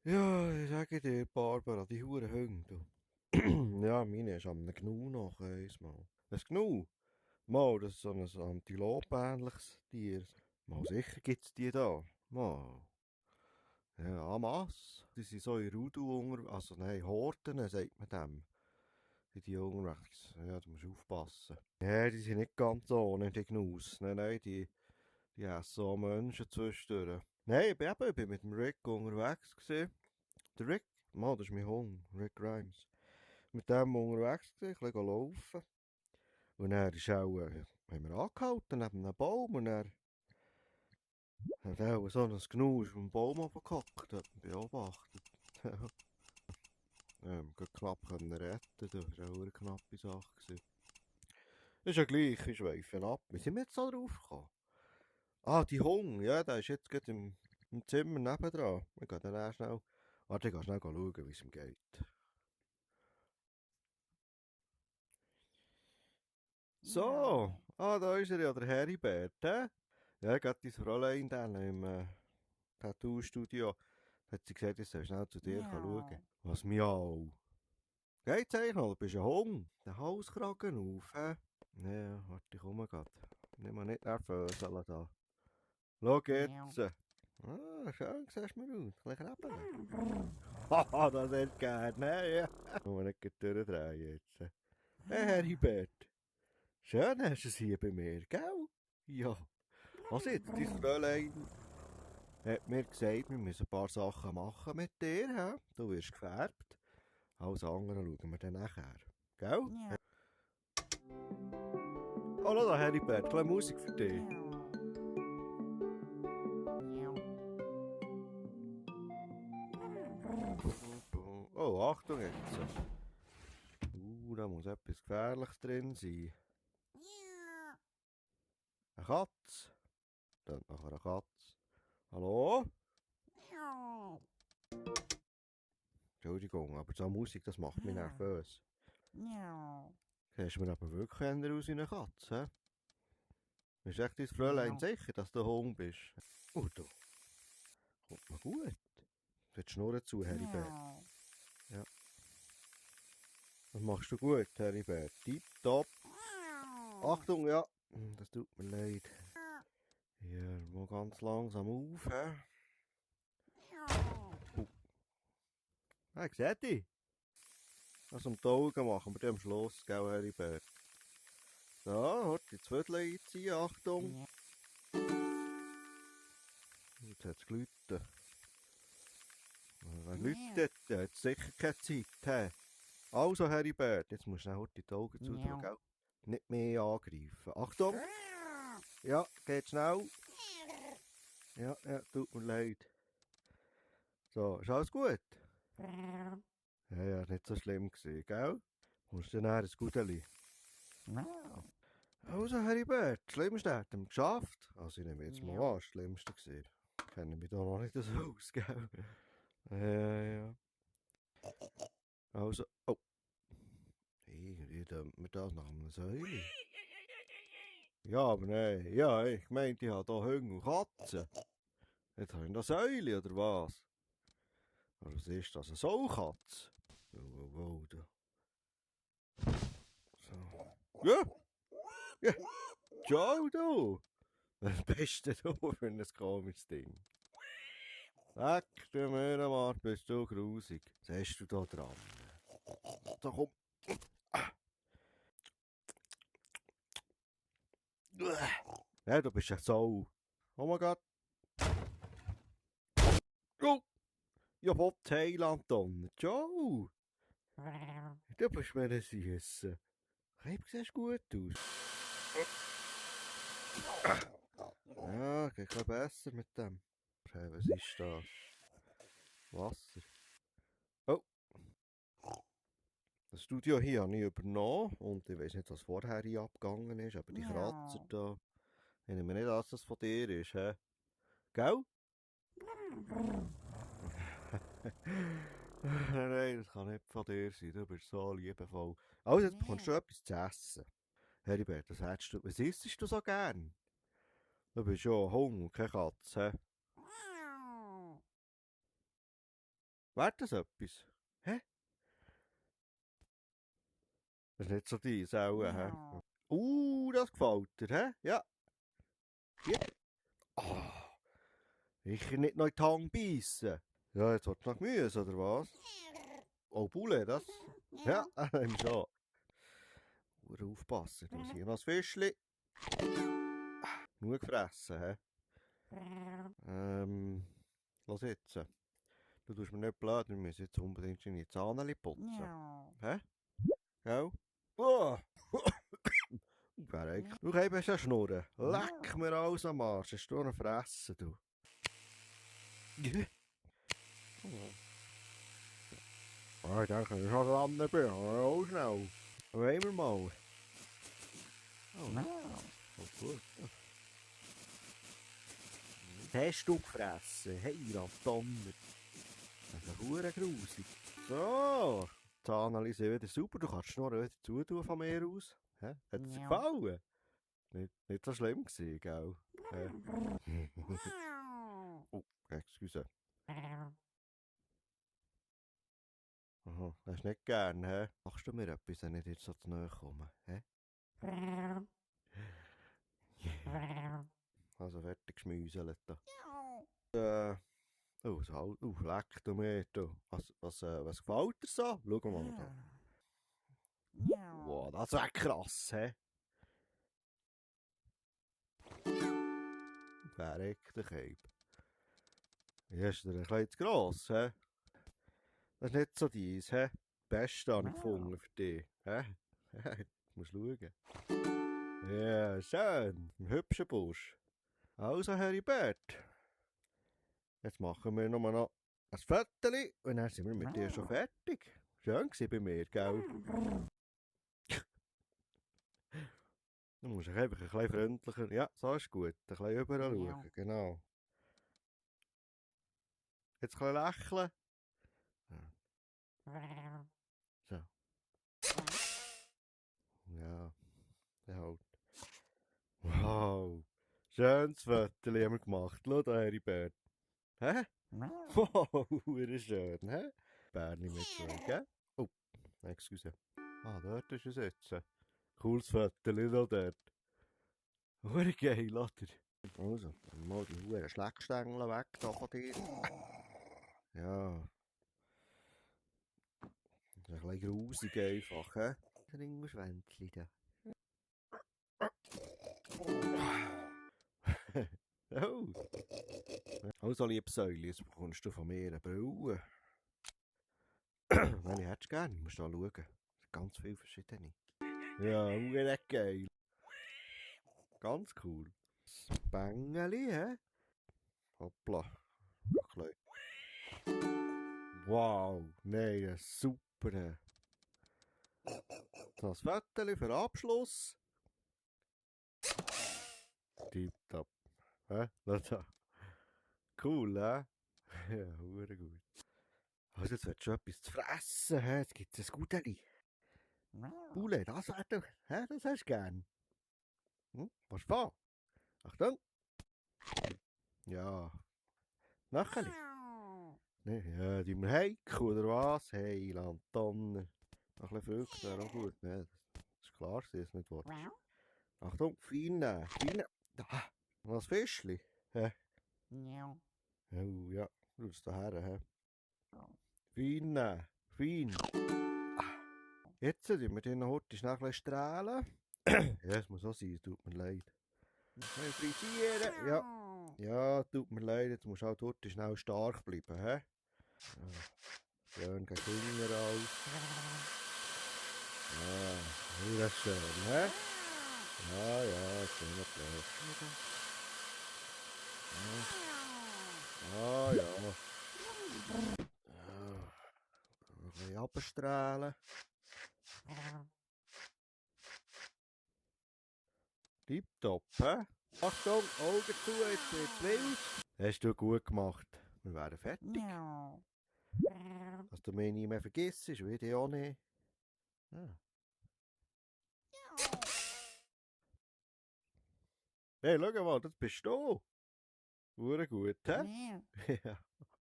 Ja, ich sage dir, Barbara, die hure Hunde. Ja, meine ist am Gnu noch einmal. Ein Gnu? Mal, das ist so ein Antilope-ähnliches Tier. Mal sicher gibt's die da. Mal. Ja, en masse. Die sind so in Rudel also nein, Horten sagt man dem. Die unterwegs. Ja, da musst du aufpassen. Ja, die sind nicht ganz ohne, die Gnus. Nein, die essen auch Menschen zwischendurch. Nein, ich bin mit dem Rick unterwegs gewesen. Der Rick? Mann, das ist mein Hund, Rick Grimes. Mit dem unterwegs gewesen, ein bisschen laufen. Und er ist auch, haben wir angehalten neben einem Baum und er hat auch so ein Gnu auf dem Baum abgehockt, hat ihn beobachtet. Gut knapp können retten, das war auch eine knappe Sache gewesen. Ist ja gleich, ich schweife ab. Wie sind wir jetzt da drauf gekommen? Ah, die Hund, ja, der ist jetzt gerade im Zimmer nebendran. Ich gehe dann schnell, warte, ich gehe schnell schauen, wie es ihm geht. So, da ist er ja, der Heribert, hä? Ja, gerade dein Fräulein dann im Tattoo-Studio hat sie gesagt, ich soll schnell zu dir schauen. Was, miau? Geht's eigentlich noch? Du bist ein Hund. Den Halskragen auf, hä? Ja, warte, ich komme grad. Nimm mal nicht nervös da. Schau jetzt. Schön siehst du mir aus. Ein bisschen krabbeln. Haha, das ist gern, ne? Ja. Muss man nicht durchdrehen jetzt. Hey, Heribert. Schön hast du es hier bei mir, gell? Ja. Was jetzt? Dein Fräulein hat mir gesagt, wir müssen ein paar Sachen machen mit dir. He? Du wirst gefärbt. Alles andere schauen wir dann nachher. Gell? Hallo da, Heribert. Kleine Musik für dich. Oh, Achtung jetzt. Da muss etwas Gefährliches drin sein. Eine Katze. Dann nachher eine Katze. Hallo? Entschuldigung, aber so Musik, das macht mich nervös. Siehst du mir aber wirklich eher aus wie eine Katze, hä? Ist echt dein Fräulein sicher, dass du Hund bist? Oh, du. Kommt mir gut. Jetzt Schnurren zu, Heribert. Ja. Das machst du gut, Heribert. Tipptopp. Achtung, ja. Das tut mir leid. Hier, mal ganz langsam auf, hä? Hey, seht ihr? Das um die Augen machen wir dann am Schluss, gell, Heribert? So, hört die Zwödel einziehen, Achtung. Jetzt hat es geläutet. Wer läutet? Der hat sicher keine Zeit, hä? Also, Heribert, jetzt musst du schnell die Augen zutun, gell? Nicht mehr angreifen. Achtung! Ja, geht schnell. Ja, tut mir leid. So, ist alles gut? Ja, nicht so schlimm gewesen, gell? Kommst du nachher ein Gudeli? Also, Heribert, das Schlimmste hat er geschafft. Also, ich nehme jetzt mal an, das Schlimmste gewesen. Ich kenne mich da noch nicht so aus, gell? Ja. Also, oh. Irgendwie dämmt mir das nach einer Säule. Ja, aber nein. Ja, ich meinte, ich habe hier Hunde und Katzen. Jetzt habe ich da Säule, oder was? Oder was ist das? Eine Saukatze? Wow, da. So. Ja. Ciao, du. Das Beste du für ein komisches Ding. Sag du mir mal, bist du grusig. Was hast du da dran? So, komm. Ja, du bist ja Sau. Oh mein Gott. Oh. Ja, was Thailand dann? Ciao. Du bist mir ein Süße. Du siehst gut aus. Ja, geht ein besser mit dem. Hey, was ist das? Wasser. Oh. Das Studio hier habe ich übernommen und ich weiß nicht, was vorher hier abgegangen ist, aber die Kratzer da, ich nehme nicht an, dass das von dir ist, hä? Gell? Nein, das kann nicht von dir sein, du bist so liebevoll. Also, jetzt bekommst du etwas zu essen. Heribert, was isst du so gern? Du bist ja ein Hund und keine Katze, hä? Wäre das etwas? Hä? Das ist nicht so deins, auch, hä? Das gefällt dir, hä? Ja. Ja. Ah, sicher nicht noch in die Hand beißen. Ja, jetzt wird noch Gemüse, oder was? Oh, Bulle, das? Ja, im schon. Nur aufpassen, du hast hier noch ein Fischli. Genug gefressen, hä? Los jetzt. Du tust mir nicht blöd, wir müssen jetzt unbedingt deine Zähne putzen. Hä? Gell? Oh! Verreck. Du hast ja Schnurren. Leck mir alles am Arsch. Hast du noch fressen, du? Oh, ich denke, ich schon dran bin. Oh, schnell. Wollen wir mal? Oh, gut. Hast du gefressen? Hey, Donner. Das ist ja verdammt grusig. So, die Zahnanalyse ist wieder super. Du kannst die Schnurren wieder zutun von mir aus. Hä? Hat es dir gefallen? Nicht so schlimm gewesen, gell? Oh, excuse. Aha, hast du nicht gern, hä? Machst du mir etwas, wenn ich dir so zu nahe komme, hä? Also fertig geschmäuselt da. Leck du mir da. Was gefällt dir so? Schau mal da. Wow, das wäre krass, hä? Verreckter Keib. Ja, ist dir ein bisschen zu gross, hä? Das ist nicht so deins, hä? Beste habe ich gefunden für dich, hä? Du musst schauen. Ja, schön. Ein hübscher Busch. Also, Heribert. Jetzt machen wir nur noch ein Foto und dann sind wir mit dir schon fertig. Schön war bei mir, gell? Du musst dich einfach ein bisschen freundlicher... Ja, so ist gut. Ein bisschen überall schauen, genau. Jetzt ein bisschen lächeln. So. Ja, der halt. Wow. Schönes Foto haben wir gemacht. Schau da, Heribert. Hä? Wow, schön, hä? Bärli mit zwei, gell? Oh, excuse. Ah, dort ist es jetzt. Cooles Foto, noch dort. Hure geil, oder? Also, dann mal die Huren Schleckstängel weg da von dir. Ja. Das ist ein bisschen grusig einfach, hä? Ringelschwänzli da. Oh. Also, liebes Säuli, jetzt bekommst du von mir eine Brille. Welche hättest du gerne? Du musst da schauen. Es sind ganz viele verschiedene. Ja, hure geil. Ganz cool. Das Bängeli, hä? Hoppla. Wow, nein, super. Das Foto für Abschluss. Tipptopp. Hä? Da. Cool, hä? Ja, hure gut. Also, jetzt willst du etwas zu fressen, hä? Jetzt gibt es ein Guteli. Bule, das wäre doch, hä? Das hast du gern. Was war? Achtung. Ja. Nachher. Ne, ja, die wir heiken, oder was? Hey, Lantonner. Noch ein bisschen Frucht wäre auch gut, ne? Das ist klar, dass es nicht willst. Achtung, fein. Da. Noch ein Fischli. Hä? Oh, ja. Du bist daher, hä? Fein. Jetzt tun wir den heute schnell ein bisschen strahlen. Ja, es muss auch sein, tut mir leid. Frisieren, ja. Ja, tut mir leid, jetzt musst du halt heute schnell stark bleiben, hä? Ja. Schön gegen Finger aus. Ja, das ist schön, hä? Ja, schön Applaus. Ja. Ein bisschen abstrahlen. Tipptopp, hä? Achtung, Augen zu, jetzt wird's wild. Hast du gut gemacht. Wir wären fertig. Dass du mich nie mehr vergisst, will ich auch nicht. Ja. Hey, schau mal, das bist du. Hure gut, hä? Ja.